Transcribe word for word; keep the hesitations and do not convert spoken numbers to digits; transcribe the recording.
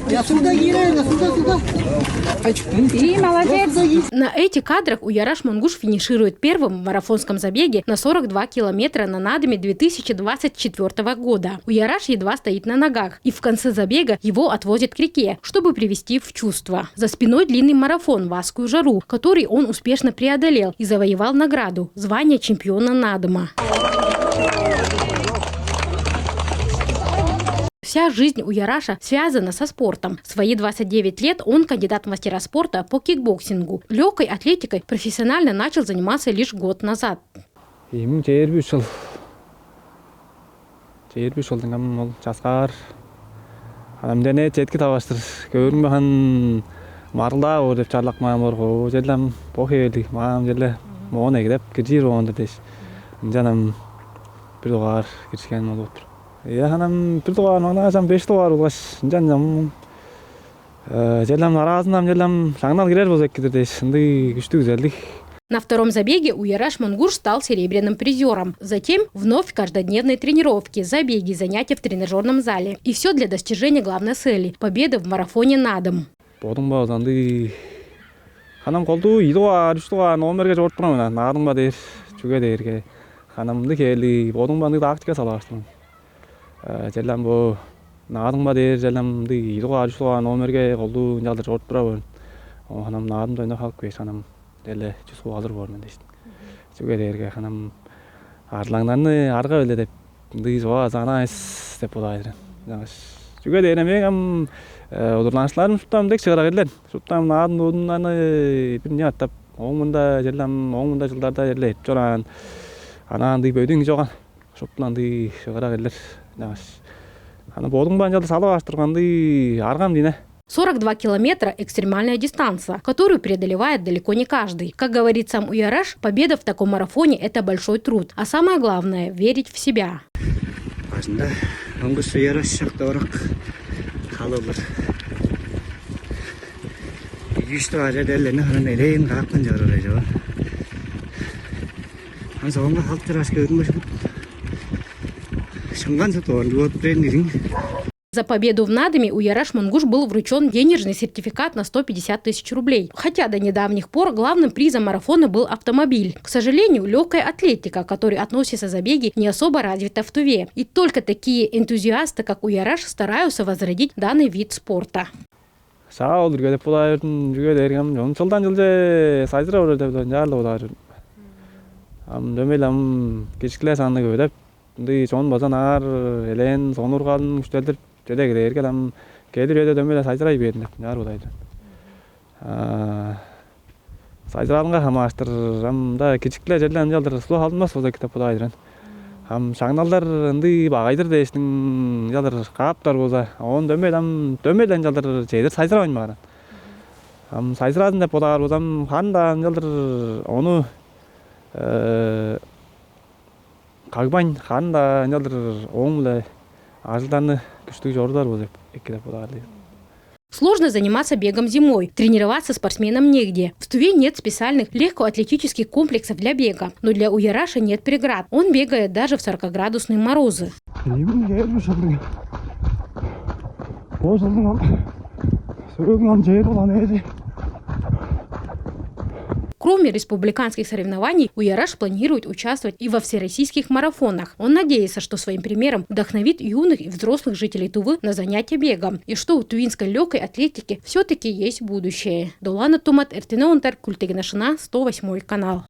Я сюда, Елена, сюда, сюда. И молодец. На этих кадрах Уяраш Монгуш финиширует первым в марафонском забеге на сорок два километра на Надаме две тысячи двадцать четвёртого года. Уяраш едва стоит на ногах, и в конце забега его отвозят к реке, чтобы привести в чувство. За спиной длинный марафон в адскую жару, который он успешно преодолел и завоевал награду — звание чемпиона Надама. Вся жизнь Уяраша связана со спортом. В свои двадцать девять лет он кандидат в мастера спорта по кикбоксингу. Лёгкой атлетикой профессионально начал заниматься лишь год назад. Ийи муң чээрби үш чыл. Чээрби үш чылдың ам ол часкаар. Анамдене четки таваштыр көөрүң бахан марылдаа боор деп чарлап каан боор го. Черле ам бо хевелдиг маам черле моон эгидеп киржир оонда дээш. Ынчан ам бир дугаар киришкен болуп тур. Э, анам бир дугаар маңнааш ам беш дугаар болгаш ынчан ам, э, черле ам аразында ам черле ам шаңнал кирер болза эккидир дээш, ындыг күштүг үзелдиг. На втором забеге Уяраш Монгуш стал серебряным призёром. Затем вновь каждодневные тренировки, забеги, занятия в тренажёрном зале. И всё для достижения главной цели — победы в марафоне на дом. Бодуң база ындыг ханам колдуу ийи дугаар, үш дугаар номерге чорудуп турган мен, наадымга дээр, чүге дээрге ханам ындыг хээли бодуң ба ындыг тактика салааштың. Э, черле ам бо наадымга дээр черле ам ындыг ийи дугаар, үш дугаар номерге колдуу ынчалдыр чорудуп тура боор. О, ханам наадымда ойнап халып кээш, ханам черле чүс куп алыр боор мен дээштиң. Чүге дээрге ханам арзылаңнарны арга-биле деп ындыг чугаа санаа эвес деп бодаар мен. Чаңгаш. Чүге дээрге мээң ам, э, удурланыкчыларым шупту ам дег чыгырак эрлер. Шупту ам наадым дуудундан бир эмне катап, ооң мында черле ам, ооң мында чылдарда черле эп чораан, анаа ындыг бөдүүн кижи болган. Шупту ындыг чыгырак эрлер. Чаңгаш. Аны бодуң баан чалды салып аш турган ындыг аргам дийне. Сорок два километра — экстремальная дистанция, которую преодолевает далеко не каждый. Как говорит сам Уяраш, победа в таком марафоне — это большой труд, а самое главное — верить в себя. Бажында оңгус Уяраш шакта орак халылыр. Юшту ажа деллени ханан элээн каапкан чоруур эжо. Ан соонга халт чыраш көрүн башып. Шыңган сут оон вот брендирин. За победу в Надаме Уяраш Монгуш был вручён денежный сертификат на сто пятьдесят тысяч рублей. Хотя до недавних пор главным призом марафона был автомобиль. К сожалению, лёгкая атлетика, к которой относятся забеги, не особо развита в Туве. И только такие энтузиасты, как Уяраш, стараются возродить данный вид спорта. Саа ол үрге деп бодаар мен, чүге дээрге ам чон чылдан чылче сайзырап орар деп ынчаар-ла бодаар мен. Ам дөмей-ле ам кижиклер саны көвүдеп, ындыг чон база ынаар элээн сонуургалын күштелдирип, чеде кээрге ам келир үеде дөмей-ле сайзырай бээр деп ынчаар бодаар мен. А, сайзыралынга хамаарыштыр ам-даа кижиклер черле ынчалдыр сулуп алдынмас болза эки деп бодаар мен. Ам шаңналдар ындыг багай-дыр дээштиң ынчалдыр кааптар болза, оон дөмей ам, дөмей-ле ынчалдыр чедир сайзыравайн баар. Ам сайзыраазын деп бодаар болзам, харын-даа ынчалдыр ону, э, кагбайн, харын-даа ынчалдыр ооң-биле ажылдарны күштүг чорудур болза эки деп бодаар-дыр. Сложно заниматься бегом зимой, тренироваться спортсменам негде. В Туве нет специальных легкоатлетических комплексов для бега, но для Уяраша нет преград. Он бегает даже в сорокаградусные морозы. Ийи муң чээрби үш чылдың, бо чылдың ам сөөлүн ам чээр ол ам ээзи. Кроме республиканских соревнований, Уяраш планирует участвовать и во всероссийских марафонах. Он надеется, что своим примером вдохновит юных и взрослых жителей Тувы на занятия бегом, и что у тувинской лёгкой атлетики всё-таки есть будущее. Долана Тумат, Эртине Онтар, Культегина Шына, сто восьмой канал.